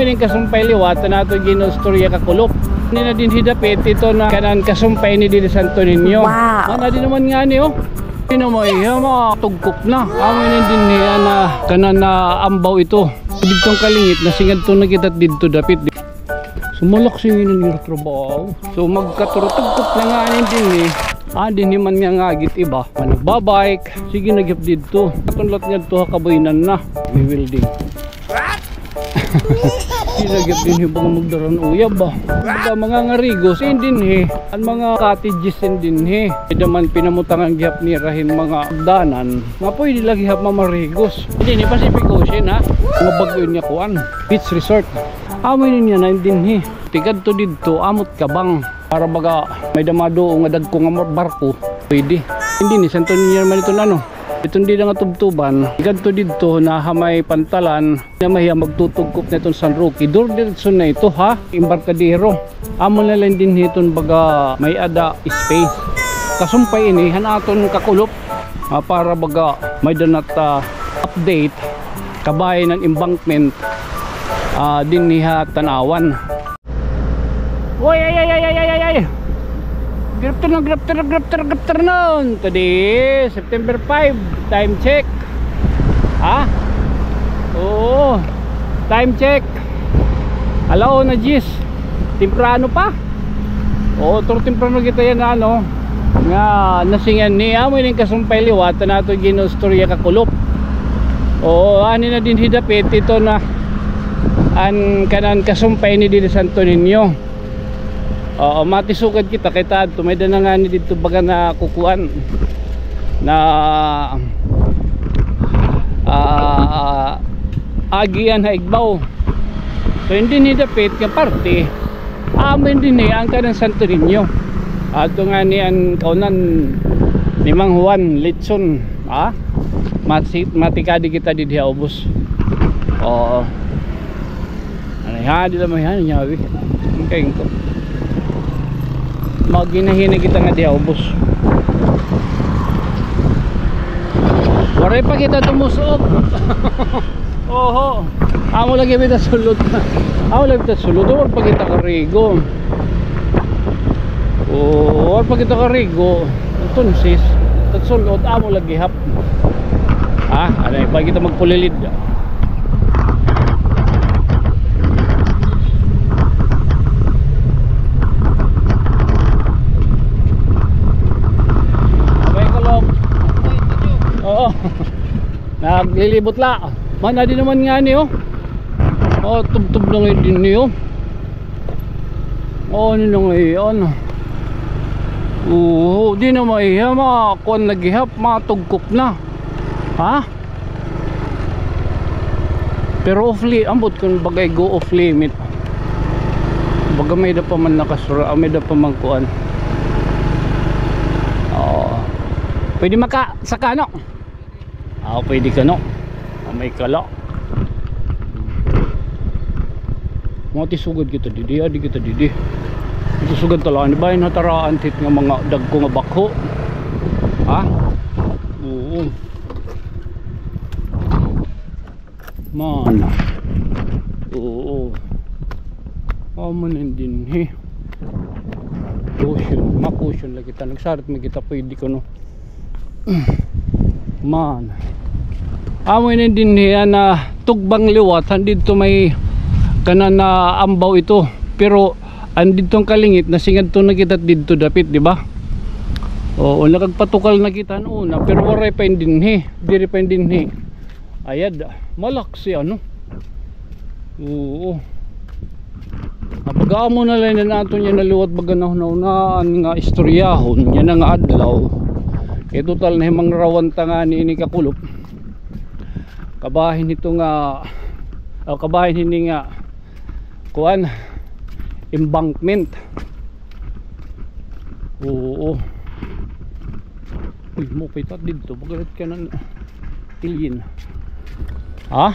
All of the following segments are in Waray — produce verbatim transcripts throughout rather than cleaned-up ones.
Ini kasumpay liwat, an aton gin-istorya kakulop. Ini na dinhi dapit, ito na kanan kasumpay ni didi Santo Niño. Wow. Ano din naman nga ni, oh. Ini naman, iya, mga tugkop na. Amo ini dinhi, ana, kanan na ambaw ito. Didto an kalingit, nasingadto na kita didto dapit. Sumalak siya ini nga trabaho. So, magkaturutugkop na nga ini dinhi. Ah, dinhi man nga ngagit iba. Mga nagbabike, sige na gihap didto. Aton lat ngadto ha kabaynan na. Welding. Sila gihap dinhi mga magdaran uyab ba. Mga, mga ngarigos, in dinhi. An mga cottages in dinhi. Ida man pinamutangan gihap nira hin mga danan. Nga pwede lagi gihap mamarigos. Dinhi Pacific Ocean, ha? Mga bag-o ini nga kuan. Beach resort. Amo ini niya na in dinhi. Tikadto didto, amot kabang. Para baga may-ada maduo nga dagko nga mar-, barko. Pwede. Hindi ni Santo Niño man iton ano. Iton dida nga tubtuban. Tikadto didto na ha may pantalan. Na mahiya magtutugkop na iton San Roque. Dur diretso na ito ha. Embarcadero. Amo na la in dinhi iton baga may-ada space. Kasumpay ini han aton kakulop. Ah, para baga may-ada nat, ah, update. Kabahin an embankment. Ah, dinhi ha Tanauan. Oy, ay, ay, ay. Good afternoon, good afternoon, good afternoon, good afternoon. Today, September five, time check. Ha? Oo. Time check. Ala una diyes. Temprano pa. Oo, tur temprano kita yana, ano. Nga, nasingan ni, amo ini kasumpay liwat, an aton gin-istorya kakulop. Oo, ani na dinhi dapit, ito na. An kanan kasumpay ni didi Santo Niño. Oo, matisugad kita kay ta adto may-ada na ngani didto baga nakukuan na, ah, agian ha igbaw. So, in dinhi dapit nga parte, amo in dinhi an kanan Santo Niño. Adto ngani an kaunan ni Mang Juan, litson, ha? Mati-, matikadi kita didi ha ubos. Oo. Ano, ha, di naman yan, nyawi. Ang kain ko. Maghinahinay kita nga di ubos. Waray pa kita tumusok. Oho. Amo lagi kita sulod. Amo lagi kita sulod. Waray pa kita karigo. Oo, waray pa kita karigo. Entonces, sulod, amo lagi hap. Ah, ano, pa kita magpulilid. Abay, kulop. Oo. Naglilibot la. Man, adi naman ngani, oh. Oh, tubtob na ngay-an dinhi, oh. Oh, ano na ngay-an? Oo, di na maiha, mga kuan na gihap, mga tugkop na. Ha? Pero off li-, ambot kun bagay go off limit. Baga may-ada pa man nakasura, ah, may-ada pa man kuan. Oo. Pwede maka-, saka, no? Ah, pwede ka, no? Ah, may kala. Mga tisugad kita didi, adi kita didi. Tisugad talaga ni bahin ha taraan tit nga mga dagko nga bakho. Ha? Oo. Man. Oo. Amo na dinhi. Cushion. Ma-cushion la kita. Nagsarit man kita pwede kuno. Man. Amo ini dinhi an, ah, tugbang liwat, han didto may kanan na ambaw ito. Pero an didto an kalingit, nasingadto na kita didto dapit, di ba? Oo, nakagpatukal na kita han una, pero waray pa in dinhi. Diri pa in dinhi. Ayad, malaksi, ano? Oo. Napag-amo na la ini an aton yana liwat baga nahunahunaan nga istoryahon yana nga adlaw. Kay total nahimangrawan ta ngani ini kakulop. Kabahin hito nga, o, kabahin hini nga kuan, embankment. Oo. Uy, maupay ta didto. Pagalit ka na. Tilyin. Ha?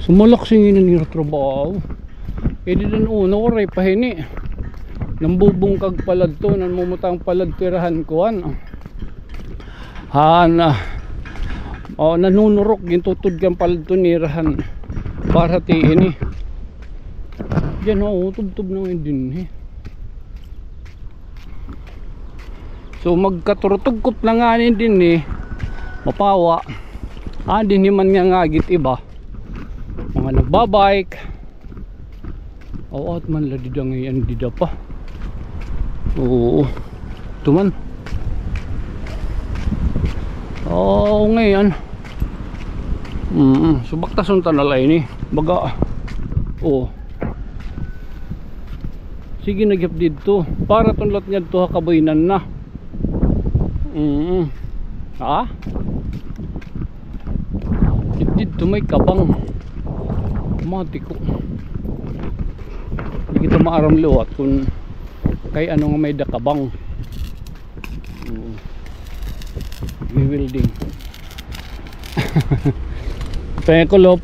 Sumulak siya ngayon nga trabaho. Eh, di din una, waray pa hini. Nambubungkag paladto, namumutang paladto irahan kuan. Han, ah, o, nanunurok, gintutod kan paladto nirahan. Para ti ini. Diyan, o, tubtob na ngay-an dinhi. So, magkaturutugkop na ngani dinhi, Mapawa. Ah, dinhi man nga ngagit iba. Mga nagbabike. Aw, at man la dida ngay-an, dida pa. Oo. Ito man. Oo, ngay-an. Mm, so, baktason ta na la ini. Baga. Oo. Sige na gihap didto. Para ton lat ngadto ha kabaynan na. Mm. Ha? Didto may kabang. Mati ko. Di kita maaram liwat kun kay ano nga may-ada kabang. Mm. Rewelding. Pekulop.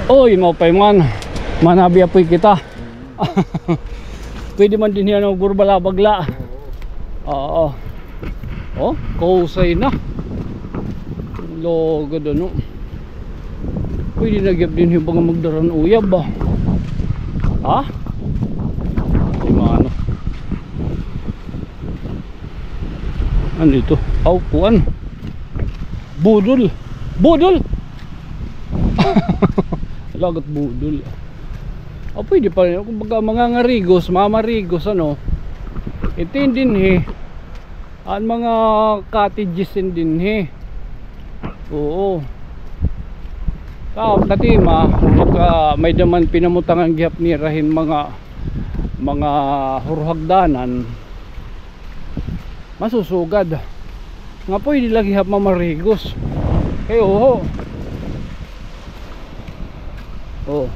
Oy, maupay man. Manabi apoy kita. Pwede man dinhi, ano, burbalabag la. Oo. O, kausay na. Lugod, ano. Pwede na gihap dinhi baga magdara hin uyab, ah. Ha? Di man, ano. Ano ito? Aw, kuan. Budol. Budol! Lagot budol. Ah, pwede pa rin. Kumbaga, mga ngarigos, mga marigos, ano. Ito yung dinhi. An mga cottages in dinhi. Oo. Ka, katima, pagka may-ada man pinamutangan gihap nira hin mga, mga huruhagdanan, masusugad. Nga pwede la gihap mamarigos. Kay, oho. Oh.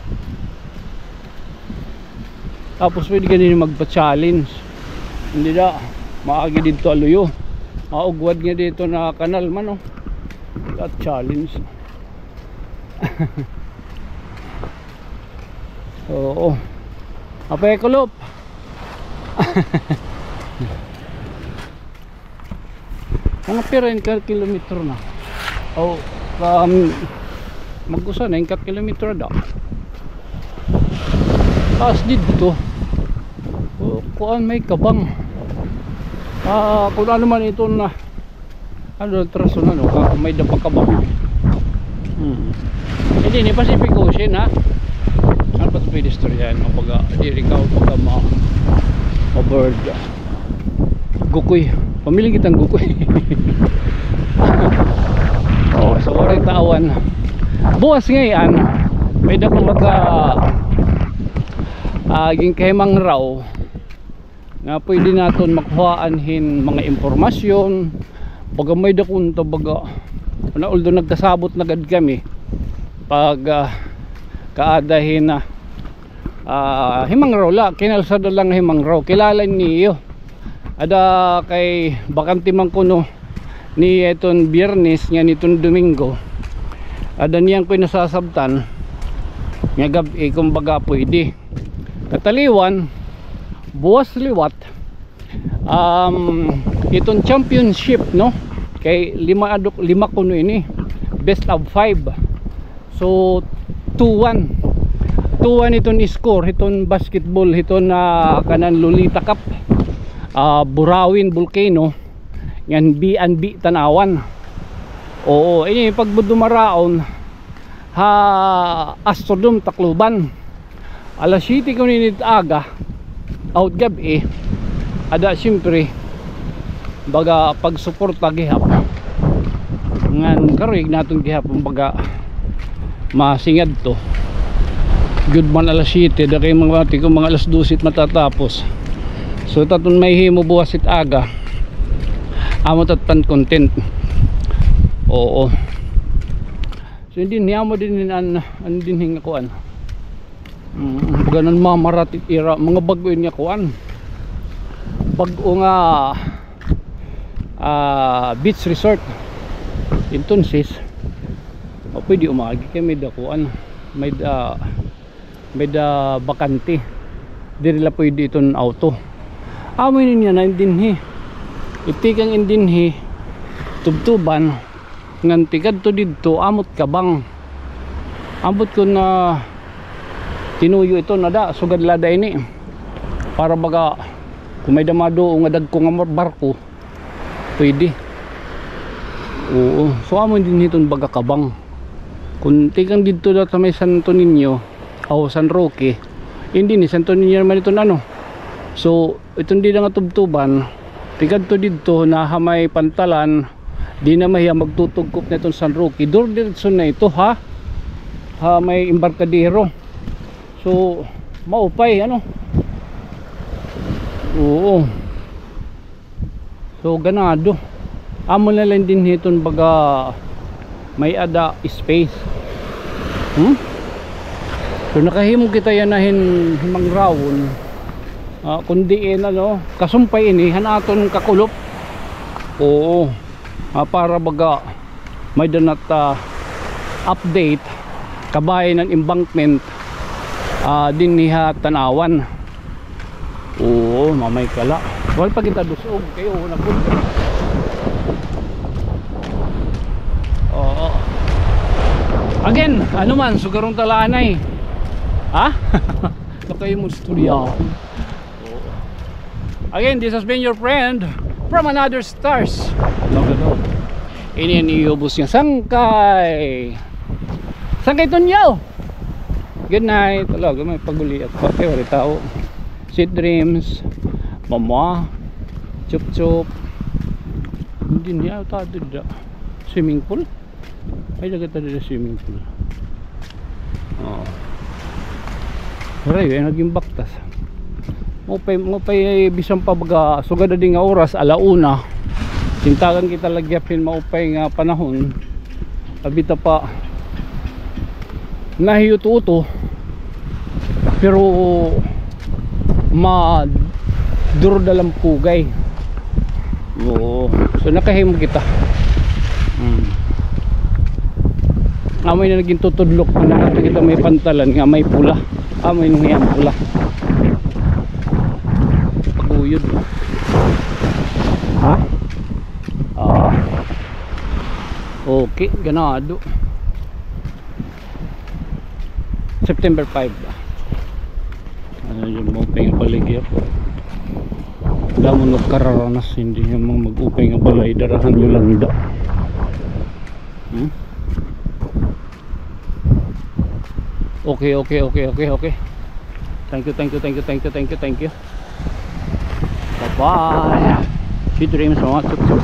Tapos pwede ka dinhi magpa-challenge. Dida, maagi didto ha luyo. Maugwad nga didto nga kanal man, oh. That challenge. Oo. Apekulop. Mga pira in ka kilometro na? O, um, mag-usa na in ka kilometro da. Taas didto. O, kuan, may kabang. Ah, kun ano man ito na, ano, traso na, no? Ah, may-ada pa kabang. Hmm. Hindi, ni Pacific Ocean, ha? Ano pa ito pwede istoryahan? Kumbaga, diri ka, kumbaga, ma-, ma-bored. Gukoy. Pamiling kita hin gukoy. Oh, so, waray ta awan. Buwas ngay-an, may-ada pa mag-, ah, ah, ginkahimangraw nga pwede naton makuhaan hin mga impormasyon. Baga may-ada kunta, baga. Una, although nagkasabot na gad kami pag, ah, kaada hin, ah, ah, himangraw la, kinalsada la nga himangraw. Kilala niyo. Ada kay bakante man kuno niya iton Biyernes ngan iton Domingo. Ada niyan koy nasasabtan nga gab-i, kumbaga, pwede. Kataliwan, buwas liwat, um, iton championship, no? Kay lima aduk-, lima kuno ini. Best of five. So, two one. Two one iton score, hiton basketball, hiton, ah, kanan Lolita Cup. Ah, Burawin Volcano, ngan B and B Tanauan. Oo, ini pagdumaraon ha Astrodome Tacloban. Alas siyete kuno ini it aga, aw it gab-i, ada siyempre, baga pagsuporta gihap. Ngan karuyag naton gihap, baga masingadto. Jud man alas siyete, ada kay mga, tingog ko mga alas dose it matatapos. So, it aton mahihimo buwas it aga, amo it aton content. Oo. So, dinhi, amo dinhi an, an dinhi nga kuan. Mm, baga nanmamarat it ira, mga bag-o ini nga kuan. Bag-o nga, ah, beach resort. Entonces, o, pwede umagi kay may-ada kuan. May-ada, may-ada bakante. Diri la pwede iton auto. Amo ini niya na in dinhi. It tikang in dinhi, tubtuban. Ngan tikadto didto, amo it kabang. Ambot kon tinuyo ito, nada, sugad la ada ini. Para baga, kon may-ada maduo nga dagko nga mar-, barko, pwede. Oo. So, amo dinhi iton baga kabang. Kon tikang didto daw ha may Santo Niño, o San Roque, ini dinhi Santo Niño naman iton ano. So, iton dida nga tubtuban, tikadto didto na ha may pantalan, dinhi na hiya magtutugkop na iton San Roque. Dur diretso na ito ha, ha may embarkadero. So, maupay, ano? Oo. So, ganado. Amo na la dinhi iton baga may-ada space. Hmm? So, nakahimo kita yana hin, hin mangrawon. Ah, kon diin, ano, kasumpay ini han aton kakulop. Oo. Ah, para baga may-ada nata update, kabahin an embankment, ah, dinhi ha tan-awan. Oo, mamay kala. Wala pa kita dus-og kay una pod. Oo. Again, ano man, sugarong talanay. Ha? Baka yung istorya. Again, this has been your friend from another stars. Ini an iyubos nga sangkay. Sangkay Tunyaw. Good night. Ala, may pag-uliat pa kay waray tawo. Sweet dreams. Mama. Chup chup. Dinhi, ah, ta dida. Swimming pool. Ay, dagat na dida swimming pool. Oo. Waray, ay naging baktas. Maupay, maupay, bisan pa baga, sugad na dinhi nga oras, ala una. Sintagan kita la gihap hin maupay nga panahon. Abi ta pa, nahiuto-uto. Pero maduro da la an pugay. Oo. So, nakahimo kita. Hmm. Amo ini naging tutudlok. Nahanap kita may pantalan nga may pula. Amo ini nga pula. Paguyod. Ha? Ah. Okay, ganado. September five. Ano yun, maupay nga baligya. Damo nagkararanas, hindi yung mga mag-upay nga balay, darahan nyo lang da. Hmm? Okay, okay, okay, okay, okay. Thank you, thank you, thank you, thank you, thank you, thank you. Bye-bye. Sweet dreams, mga chup-chup.